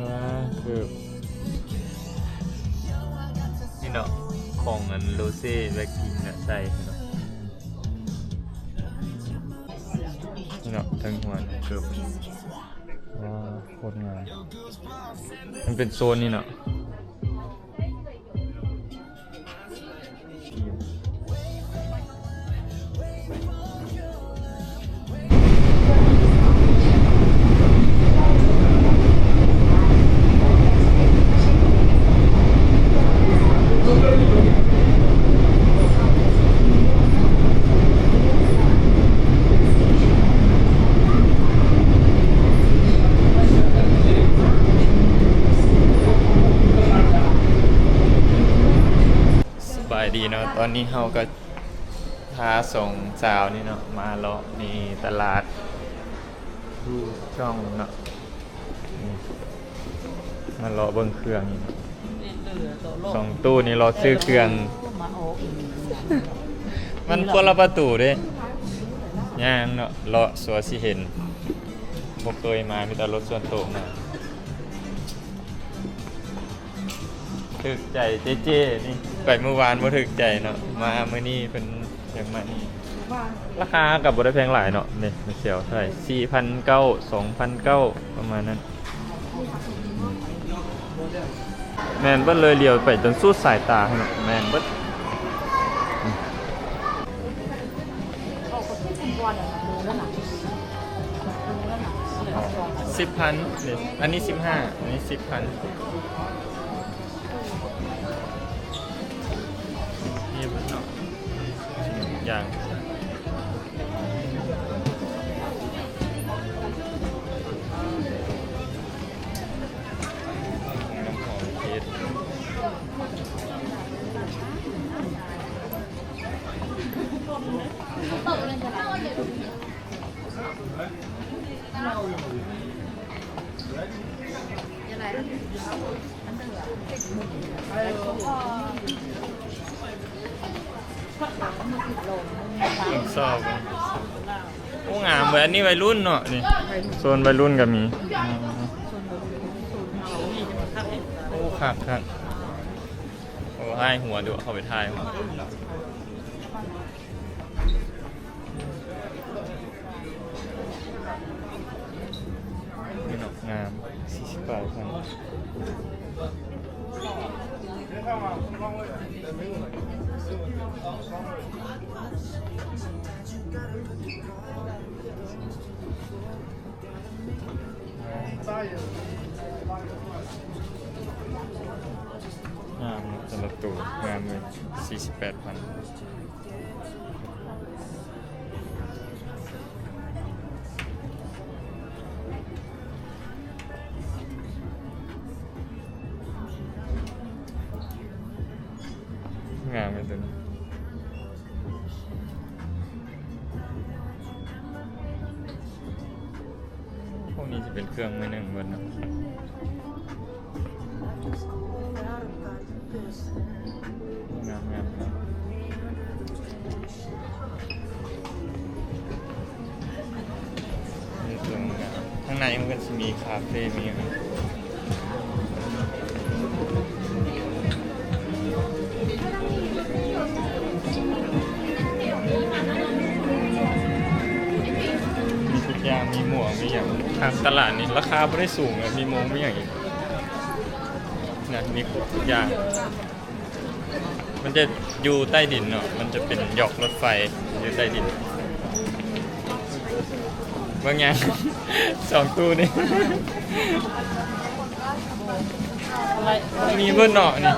ອ່າ ເກີບ ນີ້ເນາະ ຂອງອັນໂຣເຊແບລັກພິງນະ ໃສ່ເນາະ ນີ້ເນາະ ເທິງຫົວເກີບ ວ້າ ໂຄດງາມ ມັນເປັນໂຊນນີ້ເນາະ. ສະບາຍດີເນາະ ຕອນນີ້ເຮົາກໍພາສອງສາວນີ້ເນາະ ມາເລາະໃນຕະຫຼາດ ທູຈອງເນາະ ມາເລາະເບິ່ງເຄື່ອງນີ້ເນາະ ສອງຕູ້ນີ້ເລາະຊື້ເຄື່ອງ ມັນຄົນລະປະຕູເດ້ ຍ່າງເນາະ ເລາະຊົ່ວຊິເຫັນ ບໍ່ເຄີຍມາ ມີແຕ່ລົດສ່ວນໂຕມາ. ຖືກໃຈເຈເຈນີ້ ໄປມື້ວານບໍ່ຖືກໃຈເນາະ ມາມື້ນີ້ເພິ່ນຢາກມານີ້ ລາຄາກໍບໍ່ໄດ້ແພງຫຼາຍເນາະ ນີ້ແມ່ນແຊວເທົ່າໃດ ສີ່ພັນເກົ້າ ສອງພັນເກົ້າ ປະມານນັ້ນ ແມ່ນເບິດເລີຍ ຫຼຽວໄປຈົນສຸດສາຍຕາເນາະ ແມ່ນເບິດ. ສິບພັນ ນີ້ ອັນນີ້ສິບຫ້າ ອັນນີ້ສິບພັນ ມີເບິດເນາະ ທຸກຢ່າງ ນ້ຳຫອມເທດ. ໂອ້ ງາມເວີຍ ອັນນີ້ໄວລຸ້ນເນາະ ນີ້ ໂຊນໄວລຸ້ນກໍມີ. ໂອ້ ຄັກໆ ໂອ້ ອ້າຍຫົວດຸ ເຂົ້າໄປຖ່າຍຫົວ. ນີ້ເນາະ ງາມ ສີ່ສິບປາຍພັນ. ງາມເນາະ ແຕ່ລະໂຕງາມເລີຍ ສີ່ສິບແປດພັນ. ງາມເລີຍໂຕນີ້. ພວກນີ້ຈະເປັນເຄື່ອງມືໜຶ່ງເບິດເນາະ. ງາມໆ ງາມ. ນີ້ເຄື່ອງງາມ. ທາງໃນມັນກໍຊິມີຄາເຟ ມີຫຍັງ. ມີທຸກຢ່າງ ມີໝວກ ມີຫຍັງ. ທາງຕະຫຼາດນີ້ລາຄາບໍ່ໄດ້ສູງເລີຍ ມີໝວກ ມີຫຍັງອີກນະ ມີຄົບທຸກຢ່າງ. ມັນຈະຢູ່ໃຕ້ດິນເນາະ ມັນຈະເປັນຢອກລົດໄຟຢູ່ໃຕ້ດິນ. ເບິ່ງຫຍັງ ສອງຕູ້ນີ້ ມີເບິດເນາະນີ້.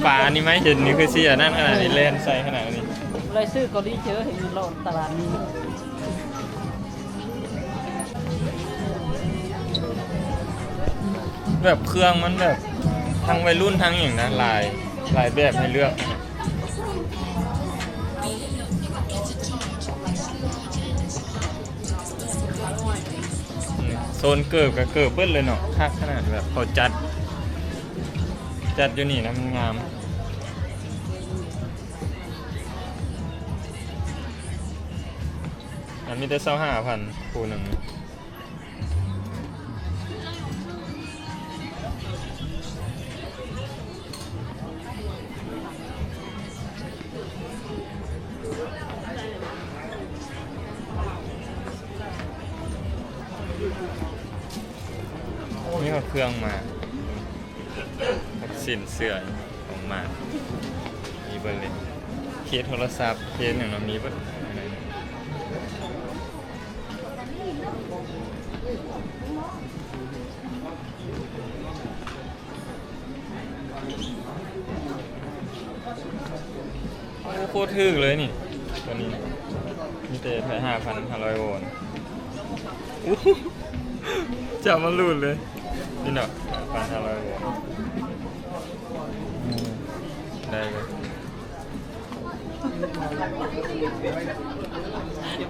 ປານີ້ມາເຫັນນີ້ຄືຊິອັນນັ້ນຂະໜາດນີ້ ແລ່ນໃສ່ຂະໜາດນີ້. ບໍ່ໄດ້ຊື້ເກົາຫຼີເຈີ ເຫັນເລາະຕະຫຼາດນີ້. ແບບເຄື່ອງມັນແບບທັງໄວລຸ້ນທັງຫຍັງນະ ຫຼາຍ ຫຼາຍແບບໃຫ້ເລືອກ. ໂຊນເກີບກໍເກີບເບິດເລີຍເນາະ ຄັກຂະໜາດ ແບບເຂົາຈັດ ຈັດຢູ່ນີ້ນະ ມັນງາມ. ອັນມີແຕ່ຊາວຫ້າພັນຄູ່ໜຶ່ງ. ເຄື່ອງມາ ຊິ້ນເຊື່ອຂອງມາ ມີເບິດເລີຍ ເຄສໂທລະສັບ ເຄສຫຍັງເນາະ ມີເບິດ. ໂອ້ ໂຄດຖືກເລີຍນີ້ ຕົວນີ້ ມີແຕ່ ຫ້າພັນຫ້າຮ້ອຍວອນ. ໂອ້ ຈັບມາຫຼຸດເລີຍ ນີ້ເນາະ ຫ້າພັນຫ້າຮ້ອຍວອນ. ອືມ ໄດ້ເລີຍ.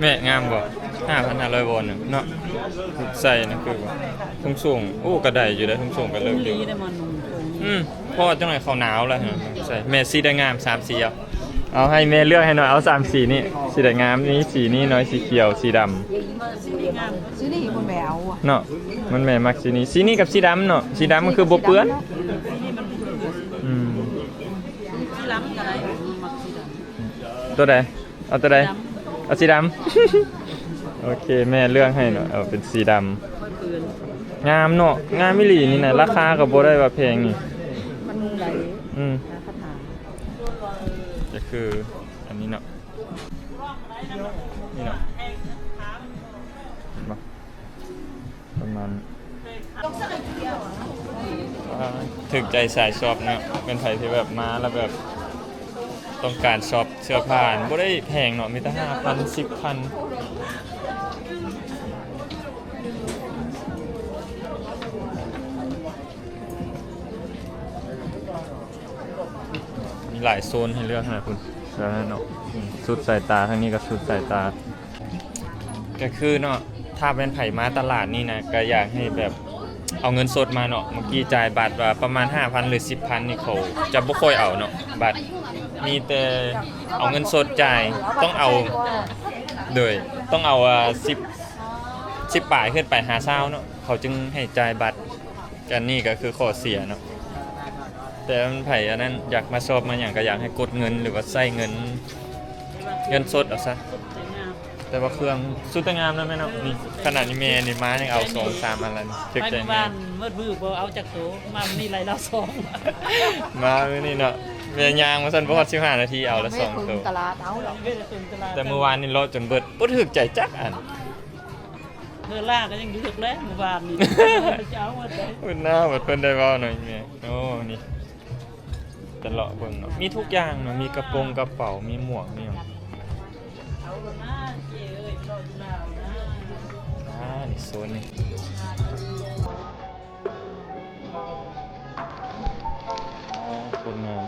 ແມ່ ງາມບໍ່? ຫ້າພັນຫ້າຮ້ອຍວອນເນາະ ໃສ່ນະ ຄືວ່າ ທຸງສູງ ໂອ້ ກະໄດ້ຢູ່ເດ້ ທຸງສູງກະເລີກຢູ່. ອືມ ເພາະວ່າຈັກໜ້ອຍເຂົາໜາວແລ້ວ ໃສ່. ແມ່ສີໃດງາມ ສາມສີເອົາ ເອົາໃຫ້ແມ່ເລືອກໃຫ້ໜ້ອຍ ເອົາສາມສີນີ້ ສີໃດງາມ? ນີ້ ສີນີ້ເນາະ ສີຂຽວ ສີດຳ ເນາະ ມັນແມ່ມັກສີນີ້ ສີນີ້ກັບສີດຳເນາະ ສີດຳມັນຄືບໍ່ເປື້ອນ. ອືມ ສີດຳກໍໄດ້ ມັກສີດຳ. ຕົວໃດ? ເອົາຕົວໃດ? ດຳ ເອົາສີດຳ. ໂອເຄ ແມ່ເລືອກໃຫ້ເນາະ ເອົາເປັນສີດຳ. ງາມເນາະ ງາມອີ່ຫຼີນີ້ນະ ລາຄາກໍບໍ່ໄດ້ວ່າແພງນີ້ ມັນໄດ້. ອືມ ລາຄາຖາມ ກໍຄືອັນນີ້ເນາະ ນີ້ເນາະ ເຫັນບໍ່? ປະມານ ອ່າ ຖືກໃຈສາຍຊອບເນາະ ເປັນໃຜທີ່ແບບມາແລ້ວແບບຕ້ອງການຊອບເສື້ອຜ້າ ບໍ່ໄດ້ແພງເນາະ ມີແຕ່ຫ້າພັນ ສິບພັນ. ມີຫຼາຍໂຊນໃຫ້ເລືອກຂະໜາດພຸ້ນ ແລ້ວເນາະ ອືມ ສຸດສາຍຕາ ທາງນີ້ກໍສຸດສາຍຕາ. ກໍຄືເນາະ ຖ້າແມ່ນໃຜມາຕະຫຼາດນີ້ນະ ກໍຢາກໃຫ້ແບບເອົາເງິນສົດມາເນາະ ເມື່ອກີ້ຈ່າຍບັດວ່າປະມານຫ້າພັນ ຫຼື ສິບພັນນີ້ ເຂົາຈະບໍ່ຄ່ອຍເອົາເນາະ ບັດ ມີແຕ່ເອົາເງິນສົດຈ່າຍ ຕ້ອງເອົາ ໂດຍ ຕ້ອງເອົາ ອ່າ ສິບ ສິບປາຍຂຶ້ນໄປຫາຊາວເນາະ ເຂົາຈຶ່ງໃຫ້ຈ່າຍບັດ. ອັນນີ້ກໍຄືຂໍ້ເສຍເນາະ ແຕ່ມັນໃຜອັນນັ້ນ ຢາກມາຊອບມາຫຍັງ ກໍຢາກໃຫ້ກົດເງິນ ຫຼືວ່າໃຊ້ເງິນ ເງິນສົດເອົາຊະ. ແຕ່ວ່າເຄື່ອງສຸດແຕ່ງາມແລ້ວແມ່ເນາະ ນີ້ ຂະໜາດນີ້ແມ່ນີ້ມາຍັງເອົາສອງສາມອັນລະ ຖືກໃຈແມ່. ມື້ວານໝົດມື້ບໍ່ເອົາຈັກໂຕ ມາມື້ນີ້ໄລ່ລາວສອງ ມາມື້ນີ້ເນາະ ແມ່ຍ່າງມາຊັ້ນບໍ່ຮອດສິບຫ້ານາທີ ເອົາລະສອງໂຕ. ຕະຫຼາດເອົາດອກ ແຕ່ມື້ວານນີ້ເລາະຈົນເບິດ ບໍ່ຖືກໃຈຈັກອັນ. ເທື່ອລາກໍຍັງເລືອກແລ້ວມື້ວານນີ້ ຈະເອົາອັນໃດ. ເພິ່ນນາ ເພິ່ນໄດ້ເວົ້າໜ້ອຍແມ່. ໂອ້ ນີ້ ໄປເລາະເບິ່ງເນາະ ມີທຸກຢ່າງເນາະ ມີກະໂປງກະເປົາ ມີໝວກ ມີຫຍັງ. ອ່າ ນີ້ໂຊນນີ້ ໂຄດງາມ.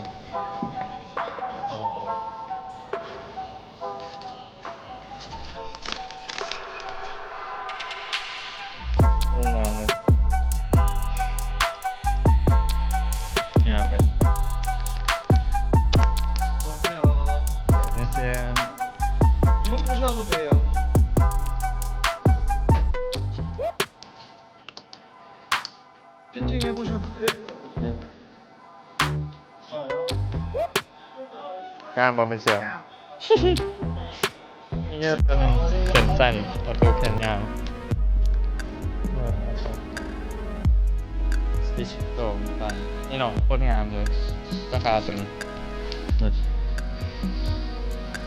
ງາມເລີຍ ງາມເລີຍ. Piccini e cucciolini. ງາມບໍ່ແມ່ນສຽວ? ນີ້ເປັນແຂນສັ້ນ ອອໂຕ້ແຂນຍາວ ສີ່ສິບສອງພັນ. ນີ້ເນາະ ໂຄດງາມເລີຍ ລາຄາຕົວນີ້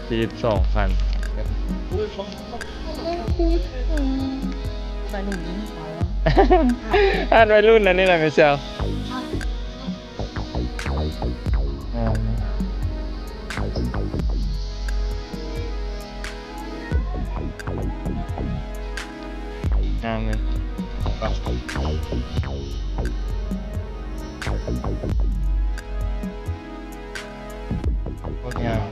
ສີ່ສິບສອງພັນ. ໄວລຸ້ນ ອ່າ ໄວລຸ້ນອັນນີ້ນະແມ່ນສຽວ. ງາມເລີຍ. ໂຄດງາມ.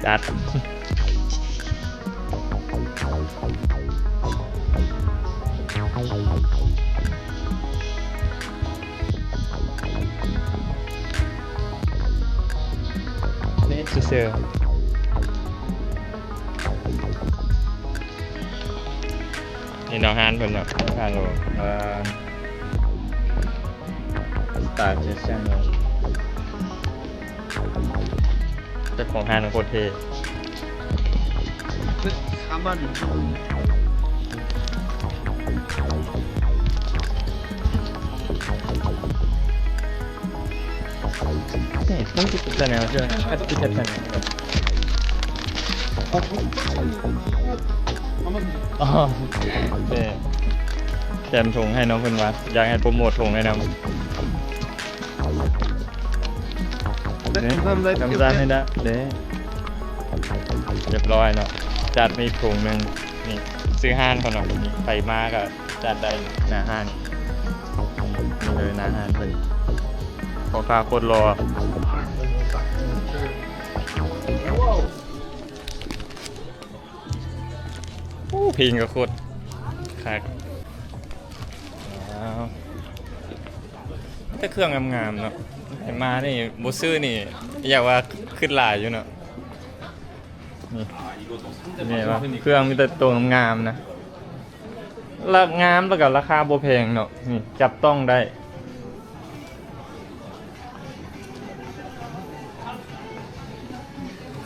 ຈັດ. ນີ້ຊື່ໆ. ນີ້ເນາະ ຮ້ານເພິ່ນເນາະ ຮ້ານໂລ ເອີ ສະຕາຍແຊງເນາະ. ເຈົ້າຂອງຮ້ານໂຄດເທ່. ນີ້ ມັນຄືແຊນແນວ ເຈົ້າ ແອັບພລິເຄຊັນ ອໍ ແຕ່ ແຖມຖົງໃຫ້ເນາະ ເພິ່ນວ່າຢາກໃຫ້ໂປຣໂມດຖົງໃຫ້ນຳ. ນ້ຳຊາໃຫ້ລະເດ້. ຮຽບຮ້ອຍເນາະ ຈັດມາອີກຖົງໜຶ່ງ. ນີ້ ຊື່ຮ້ານເຂົາເນາະ ນີ້ ໃຜມາກໍຈັດໄດ້ໜ້າຮ້ານ ນີ້ເລີຍ ໜ້າຮ້ານເພິ່ນ. ພໍ່ຄ້າໂຄດຫຼໍ່. ໂອ້ ເພງກໍໂຄດຄັກ. ວ້າວ ມີແຕ່ເຄື່ອງງາມໆເນາະ ໃຜມານີ້ບໍ່ຊື້ນີ້ ຢາກວ່າຄຶດຫຼາຍຢູ່ເນາະ. ນີ້ ນີ້ວ່າເຄື່ອງມີແຕ່ໂຕງາມໆນະ ລະງາມ ແລ້ວກໍລາຄາບໍ່ແພງເນາະ. ນີ້ ຈັບຕ້ອງໄດ້.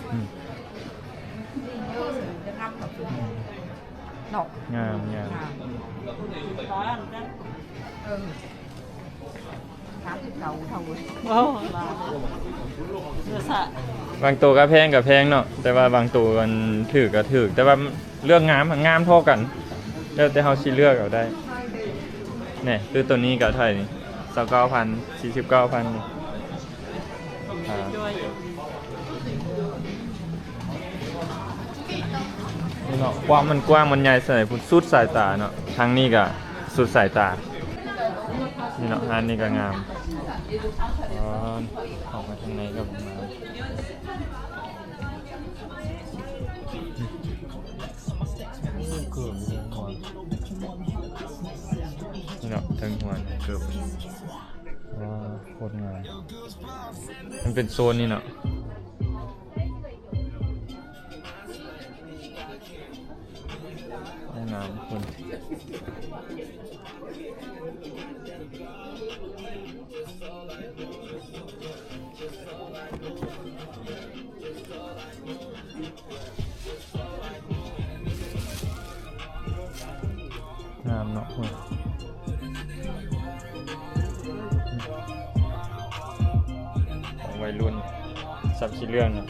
ອືມ ເນາະ ງາມ ງາມ ງາມ. ເອີ ສາມສິບເກົ້າເທົ່າເວີຍ. ໂອ້ ບາງໂຕກໍແພງ ກໍແພງເນາະ ແຕ່ວ່າບາງໂຕມັນຖືກກໍຖືກ ແຕ່ວ່າເລືອກງາມ ງາມເທົ່າກັນ ແລ້ວແຕ່ເຮົາຊິເລືອກເອົາໄດ້. ແນ່ ຄືໂຕນີ້ກໍເທົ່າໃດນີ້ ຊາວເກົ້າພັນ ສີ່ສິບເກົ້າພັນນີ້. ອ່າ ນີ້ເນາະ ກວ້າງ ມັນກວ້າງ ມັນໃຫຍ່ສ່ຳໃດພຸ້ນ ສຸດສາຍຕາເນາະ. ທາງນີ້ກໍສຸດສາຍຕາ. ນີ້ເນາະ ຮ້ານນີ້ກໍງາມ. ອໍ ເຂົ້າມາທາງໃນກໍງາມ. ນີ້ເນາະ ເທິງຫົວເກີບ ວ້າວ ໂຄດງາມ. ມັນເປັນໂຊນນີ້ເນາະ ຫ້ອງນ້ຳພຸ້ນ. ງາມເນາະ ຂອງໄວລຸ້ນ ສັບສີເຫຼືອງເນາະ.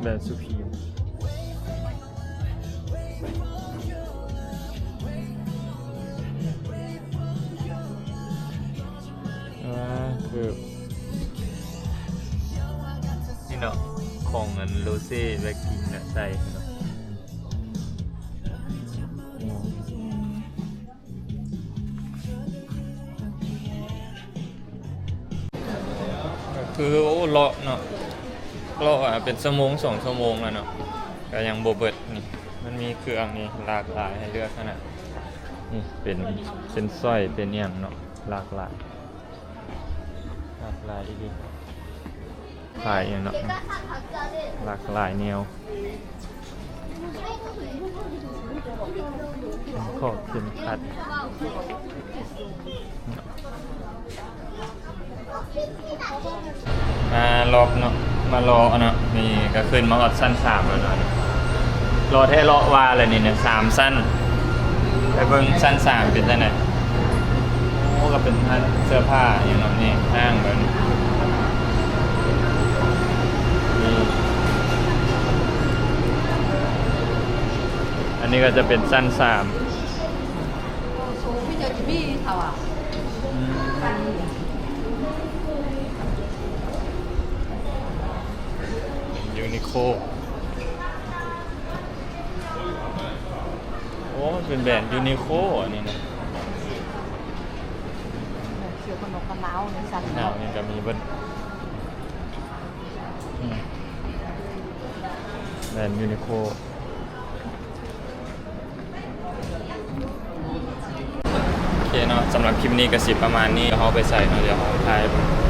ແບຣນສຸພຣີມ ອ່າ ເກີບ ນີ້ເນາະ ຂອງອັນໂຣເຊແບລັກພິງນະ ໃສ່ເນາະ. ກໍຄື ໂອ້ ເລາະເນາະ ເລາະ ອ່າ ເປັນຊົ່ວໂມງສອງຊົ່ວໂມງແລ້ວເນາະ ກໍຍັງບໍ່ເບິດ. ນີ້ ມັນມີເຄື່ອງນີ້ຫຼາກຫຼາຍໃຫ້ເລືອກຂະໜາດ ນີ້ເປັນເສັ້ນສ້ອຍ ເປັນຫຍັງເນາະ ຫຼາກຫຼາຍ ຫຼາກຫຼາຍອີ່ຫຼີ. ຂາຍຫຍັງເນາະ ຫຼາກຫຼາຍແນວ ຂອບເຂັມຂັດ. ມາລອກເນາະ ມາເລາະເນາະ ນີ້ກໍຂຶ້ນມາຮອດຊັ້ນສາມແລ້ວເນາະ. ເລາະແທ້ເລາະວ່າແລ້ວນີ້ນະ ສາມຊັ້ນ ໄປເບິ່ງຊັ້ນສາມເປັນຈັ່ງໃດ. ໂອ້ ກໍເປັນຮ້ານເສື້ອຜ້າຫຍັງເນາະ ນີ້ຫ້າງເບິ່ງ ນີ້ ອັນນີ້ກໍຈະເປັນຊັ້ນສາມ. ຢູນິໂຄ ໂອ້ ມັນເປັນແບຣນຢູນິໂຄອັນນີ້ນະ ເສື້ອກັນໜາວ ກັນໜາວນີ້ກໍມີເບິດ ອືມ ແບຣນຢູນິໂຄ. ເນາະ ສຳລັບຄລິບນີ້ກໍຊິປະມານນີ້ ດຽວເຮົາໄປໃສ່ເນາະ ດຽວເຮົາຖ່າຍໃຫ້ເບິ່ງ.